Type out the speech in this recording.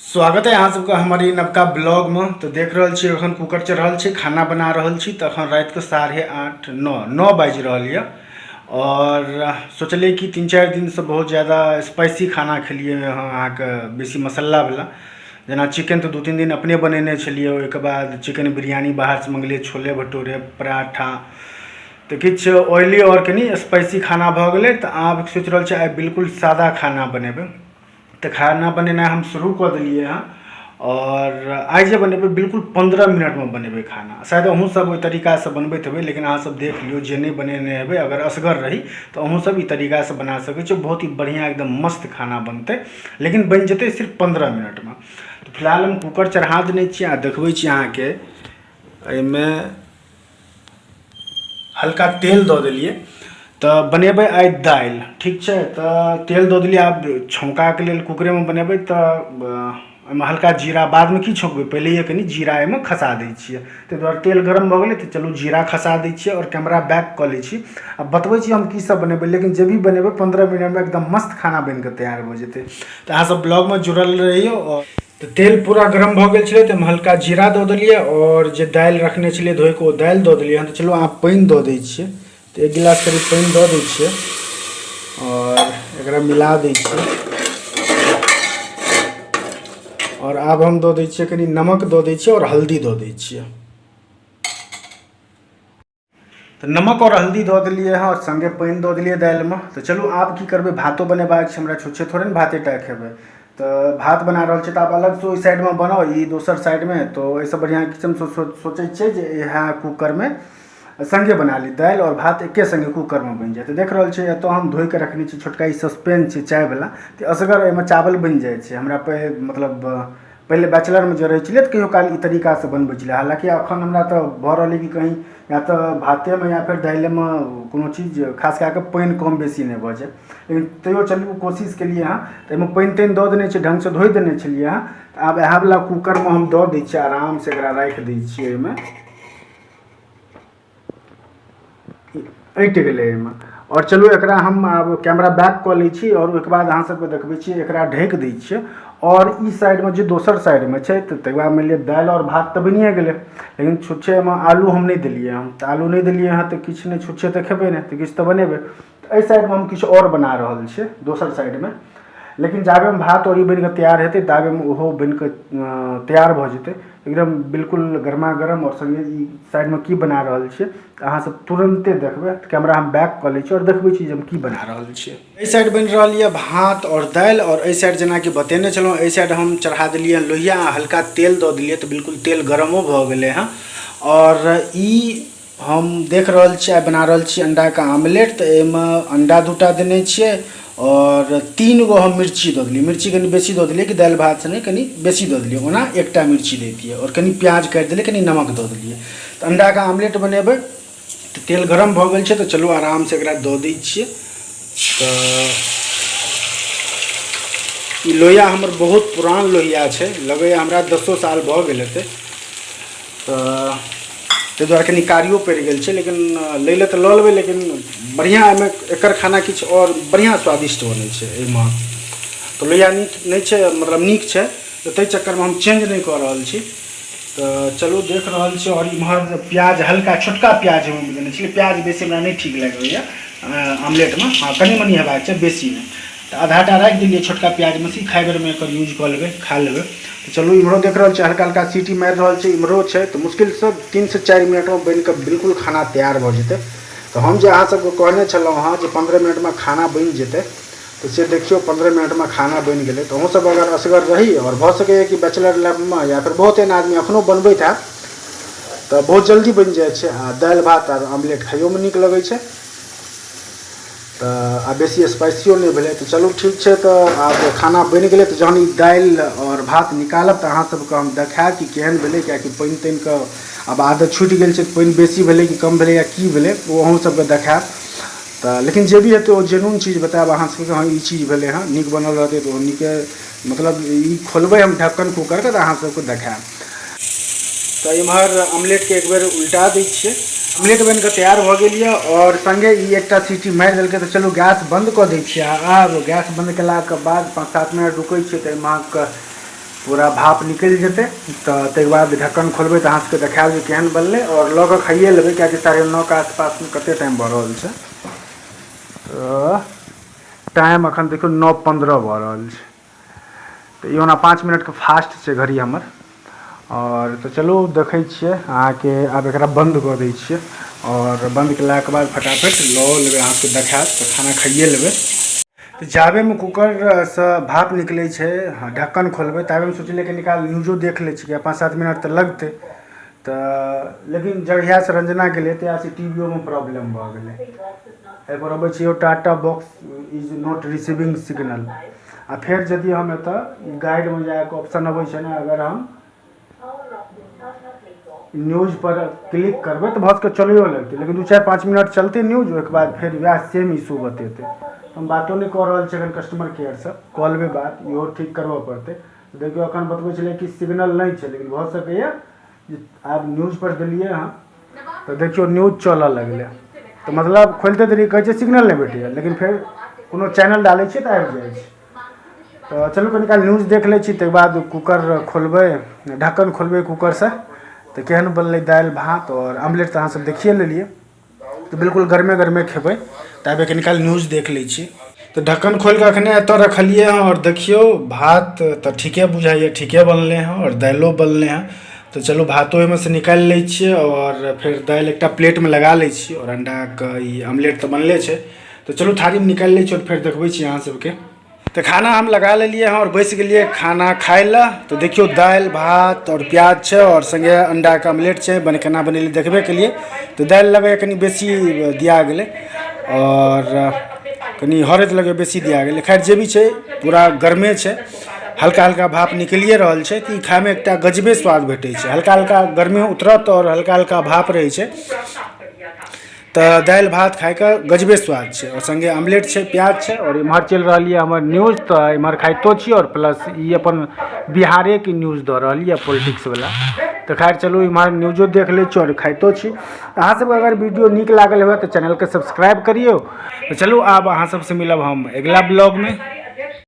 स्वागत है अहाँ सबके हमर ई नवका ब्लॉगमे। तऽ देख रहल छी एखन कुकर चढ़ल छै, खाना बना रहल छी। तऽ एखन रातिके 8:30 9 बाजि रहल यऽ। आओर सोचलियै कि 3-4 दिनसँ बहुत ज्यादा स्पाइसी खाना खेलियै हँ, अहाँके बेसी मसालावला, जेना चिकन तऽ 2-3 दिन अपने बनेने छलियै, ओहिके बाद चिकन बिरयानी बाहरसँ मङ्गेलियै, छोले भटूरे, पराठा, तऽ किछु ऑयली आओर कनि स्पाइसी खाना भऽ गेलै। तऽ आब सोचि रहल छी आइ बिल्कुल सादा खाना बनेबै। तऽ खाना बनेनाइ हम शुरू कऽ देलियै हँ आओर आइ जे बनेबै बिल्कुल 15 मिनटमे बनेबै खाना। शायद अहूँ सब ओहि तरीकासँ बनबैत हेबै, लेकिन अहाँ सब देख लियौ जे नहि बनेने हेबै, अगर असगर रही तऽ अहूँ सब ई तरीकासँ बना सकै छी। बहुत ही बढ़िआँ एकदम मस्त खाना बनतै, लेकिन बनि जेतै सिर्फ 15 मिनटमे। तऽ फिलहाल हम कुकर चढ़ा देने छियै आ देखबै छी अहाँके। एहिमे हल्का तेल दऽ देलियै। तऽ बनेबै आइ दालि, ठीक छै? तऽ तेल दऽ देलियै। आब छौंकाके लेल कुकरेमे बनेबै, तऽ ओहिमे हल्का जीरा, बादमे की छौंकबै, पहिलैए कनि जीरा एहिमे खसा दै छियै। ताहि दुआरे तेल गरम भऽ गेलै तऽ चलू जीरा खसा दै छियै आओर कैमरा बैक कऽ लै छी आ बतबै छी हम की सब बनेबै। लेकिन जे भी बनेबै 15 मिनटमे एकदम मस्त खाना बनि कऽ तैयार भऽ जेतै। तऽ अहाँसभ ब्लॉगमे जुड़ल रहियौ। आओर तऽ तेल पूरा गरम भऽ गेल छलै तऽ ओहिमे हल्का जीरा दऽ देलियै आओर जे दालि रखने छलियै धोइ कऽ ओ दालि दऽ देलियै हन। तऽ चलू आब पानि दऽ दै छियै। तऽ 1 गिलास करीब पानि दऽ दै छियै आओर एकरा मिला दै छियै। आओर आब हम दऽ दै छियै कनि नमक दऽ दै छियै आओर हल्दी दऽ दै छियै। तऽ नमक आओर हल्दी दऽ देलियै हँ आओर सङ्गे पानि दऽ देलियै दालिमे। तऽ चलू आब की करबै, भातो बनेबाक छै हमरा, छुच्छे थोड़े ने भाते टा खेबै। तऽ भात बना रहल छी। तऽ आब अलगसँ ओहि साइडमे बनाउ, ई दोसर साइडमे, तऽ एहिसँ बढ़िआँ किछु हम सोचै छियै जे इएह कुकरमे सङ्गे बना ली, दालि आओर भात एके सङ्गे कुकरमे बनि जाय। तऽ देख रहल छियै एतऽ हम धोइके रखने छी छोटका ई सस्पेन छै चायवला, तऽ असगर एहिमे चावल बनि जाइ छै। हमरा मतलब पहिले बैचलरमे जे रहै छलियै तऽ कहियो काल ई तरीकासँ बनबै छलियै। हालाँकि एखन हमरा तऽ भऽ रहल अइ कि कहीँ या तऽ भातेमे या फेर दालिएमे कोनो चीज खास कए कऽ पानि कम बेसी नहि भऽ जाय, लेकिन तैयो चलू कोशिश केलियै हँ। तऽ एहिमे पानि तानि दऽ देने छियै, ढङ्गसँ धोइ देने छलियै हँ। तऽ आब इएहवला कूकरमे हम दऽ दै छियै, आरामसँ एकरा राखि दै छियै एहिमे। अटि गेलै एहिमे। आओर चलू एकरा हम आब कैमरा बैक कऽ लै छी आओर ओहिके बाद अहाँ सबके देखबै छी। एकरा ढकि दै छियै आओर ई साइडमे जे दोसर साइडमे छै, तऽ तकर बाद मानि लिअ दालि आओर भात तऽ बनिए गेलै, लेकिन छुच्छे एहिमे आलू हम नहि देलियै हँ। तऽ आलू नहि देलियै हँ तऽ किछु नहि, छुच्छे तऽ खेबै नहि, तऽ किछु तऽ बनेबै। तऽ एहि साइडमे हम किछु आओर बना रहल छियै दोसर साइडमे, लेकिन जाबेमे भात आओर ई बनि कऽ तैयार हेतै ताबेमे ओहो बनि कऽ तैयार भऽ जेतै एकदम बिल्कुल गरमा गरम। आओर सङ्गे ई साइडमे की बना रहल छियै तऽ अहाँसभ तुरन्ते देखबै। तऽ कैमरा हम बैक कऽ लै छी आओर देखबै छी जे हम की बना रहल छियै। एहि साइड बनि रहल यऽ भात आओर दालि। आओर एहि साइड जेनाकि बतेने छलहुँ, एहि साइड हम चढ़ा देलियै हँ लोहिया आ हल्का तेल दऽ देलियै, तऽ बिल्कुल तेल गरमो भऽ गेलै हँ। आओर ई हम देख रहल छी आइ बना रहल छी अंडाके आमलेट। तऽ एहिमे अंडा 2टा देने छियै आओर 3 गो हम मिर्ची दऽ देलियै। मिर्ची कनि बेसी दऽ देलियै कि दालि भात सङ्गे कनि बेसी दऽ देलियै, ओना 1टा मिर्ची दैतियै। आओर कनि प्याज काटि देलियै, कनि नमक दऽ देलियै। तऽ अंडाके आमलेट बनेबै। तऽ तेल गरम भऽ गेल छै, तऽ चलू आरामसँ एकरा दऽ दै छियै। तऽ ई लोहिया हमर बहुत पुरान लोहिया छै, लगैए हमरा 10 साल भऽ गेल हेतै, तऽ ताहि दुआरे कनि कारियो पड़ि गेल छै। लेकिन लै लए तऽ लऽ लेबै, लेकिन बढ़िआँ एहिमे एकर खाना किछु आओर बढ़िआँ स्वादिष्ट बनै छै एहिमे। तऽ लोहिया नीक नहि छै, मतलब नीक छै, तऽ ताहि चक्करमे हम चेंज नहि कऽ रहल छी। तऽ चलू देख रहल छी। आओर इम्हर प्याज हल्का छोटका प्याज हम देने छलियै। प्याज बेसी हमरा नहि ठीक लगैए आमलेटमे, हँ कनि मनि हेबाक चाही, बेसी नहि। तऽ आधा टा राखि देलियै छोटका प्याजमे से, खाइ बेरमे एकर यूज कऽ लेबै, खा लेबै। तऽ चलू इम्हरो देख रहल छियै हल्का हल्का सीटी मारि रहल छै, इम्हरो छै। तऽ मुश्किलसँ 3 से 4 मिनटमे बनि कऽ बिल्कुल खाना तैयार भऽ जेतै। तऽ हम जे अहाँ सबके कहने छलहुँ हँ जे 15 मिनटमे खाना बनि जेतै, तऽ से देखियौ 15 मिनटमे खाना बनि गेलै। तऽ अहूँ सब अगर असगर रही आओर भऽ सकैए कि बैचलर लाइफमे या फेर बहुत एहन आदमी एखनो बनबैत हैत, तऽ बहुत जल्दी बनि जाइ छै। आ दालि भात आर आमलेट खाइयोमे नीक लगै छै, तऽ आ बेसी स्पाइसियो नहि भेलै। तऽ चलू ठीक छै, तऽ आब खाना बनि गेलै। तऽ जहन ई दालि आओर भात निकालब तऽ अहाँ सबके हम देखायब कि केहन भेलै, किएकि पानि तानिके आब आदत छुटि गेल छै, तऽ पानि बेसी भेलै कि कम भेलै या की भेलै ओ अहूँ सबके देखायब। तऽ लेकिन जे भी हेतै ओ जेन्यून चीज बतायब अहाँ सबके, हँ ई चीज भेलै हँ, नीक बनल रहतै तऽ ओ नीके, मतलब ई खोलबै हम ढक्कन कूकरके तऽ अहाँ सबके देखायब। तऽ इम्हर ऑमलेटके एक बेर उल्टा दै छियै। ऑमलेट बनि कऽ तैयार भऽ गेल यऽ आओर सङ्गे ई एकटा सीटी मारि देलकै। तऽ चलू गैस बन्द कऽ दै छियै। आ आब गैस बन्द केलाके बाद 5-7 मिनट रुकै छियै, तऽ एहिमे अहाँके पूरा भाप निकलि जेतै। तऽ ताहिके बाद ढक्कन खोलबै तऽ अहाँ सबके देखायब जे केहन बनलै। आओर लऽ कऽ खाइए लेबै, किएकि 9:30के आसपासमे कते टाइम भऽ रहल छै। तऽ टाइम एखन देखियौ 9:15 भऽ रहल छै। तऽ ई ओना 5 मिनटके फास्ट छै घड़ी हमर। आओर तऽ चलू देखै छियै अहाँके। आब एकरा बन्द कऽ दै छियै आओर बन्द केलाके बाद फटाफट लऽ लेबै, अहाँ सबके देखायब। तऽ खाना खाइए लेबै। तऽ जाबेमे कूकरसँ भाप निकलै छै, ढक्कन खोलबै, ताबेमे सोचलियै कनि काल न्यूजो देख लै छियै। 5-7 मिनट तऽ लगतै। तऽ लेकिन जहियासँ रंजना गेलै तहियासँ टी वी ओमे प्रॉब्लम भऽ गेलै। एहिपर अबै छै Tata box is not receiving signal. आ फेर यदि हम एतऽ गाइडमे जाकऽ ऑप्शन अबै छै ने, अगर हम न्यूज पर क्लिक करबै तऽ भऽ सकै चलैयो लगतै, लेकिन 2-4-5 मिनट चलतै न्यूज, ओहिके बाद फेर वएह सेम इशू बतेतै। हम बातो नहि कऽ रहल छी एखन कस्टमर केयरसँ, कऽ लेबै बात, इहो ठीक करबऽ पड़तै। देखियौ, एखन बतबै छलै कि सिग्नल नहि छै, लेकिन भऽ सकैए जे आब न्यूज पर देलियै हँ तऽ देखियौ न्यूज चलऽ लगलै। तऽ मतलब खोलिते देरी कहै छै सिग्नल नहि भेटैए, लेकिन फेर कोनो चैनल डालै छियै तऽ आबि जाइ छै। तऽ चलू कनि काल न्यूज देख लै छी, ताहिके बाद कूकर खोलबै, ढक्कन खोलबै कूकरसँ। तऽ केहन बनलै दालि भात आओर ऑमलेट तऽ अहाँ सब देखिए लेलियै। तऽ बिल्कुल गरमे गरमे खेबै। ताबे कनि काल न्यूज देख लै छी। तऽ ढक्कन खोलि कऽ एखने एतऽ रखलियै हँ आओर देखियौ भात तऽ ठीके बुझाइए, ठीके बनलै हँ आओर दालिओ बनलै हँ। तऽ चलू भातो ओहिमे सँ निकालि लै छियै आओर फेर दालि एकटा प्लेटमे लगा लै छियै। आओर अण्डाके ई ऑमलेट तऽ बनले छै। तऽ चलू थारीमे निकालि लै छियै आओर फेर देखबै छी अहाँ सबके। तऽ खाना हम लगा लेलियै हँ आओर बैस गेलियै खाना खाइ लए। तऽ देखियौ दालि भात आओर प्याज छै आओर सङ्गे अण्डाके ऑमलेट छै। बन केना बनेलियै देखबे केलियै। तऽ दालि लगैए कनि बेसी दिया गेलै आओर कनि हरैद लगैए बेसी दिया गेलै। खैर जे भी छै, पूरा गरमे छै, हल्का हल्का भाप निकलिए रहल छै। तऽ ई खायमे एकटा गजबे स्वाद भेटै छै। हल्का हल्का गर्मी उतरत आओर हल्का हल्का भाप रहै छै, तऽ दालि भात खाइके गजबे स्वाद छै। आओर सङ्गे ऑमलेट छै, प्याज छै। आओर एम्हर चलि रहल यऽ हमर न्यूज, तऽ एम्हर खाइतो छी आओर प्लस ई अपन बिहारेके न्यूज दऽ रहल यऽ पॉलिटिक्सवला। तऽ खैर चलू एम्हर न्यूजो देख लै छी आओर खाइतो छी। अहाँ सबके अगर वीडियो नीक लागल हुए तऽ चैनलके सब्सक्राइब करियौ। तऽ चलू आब अहाँ सबसँ मिलब हम अगिला ब्लॉगमे।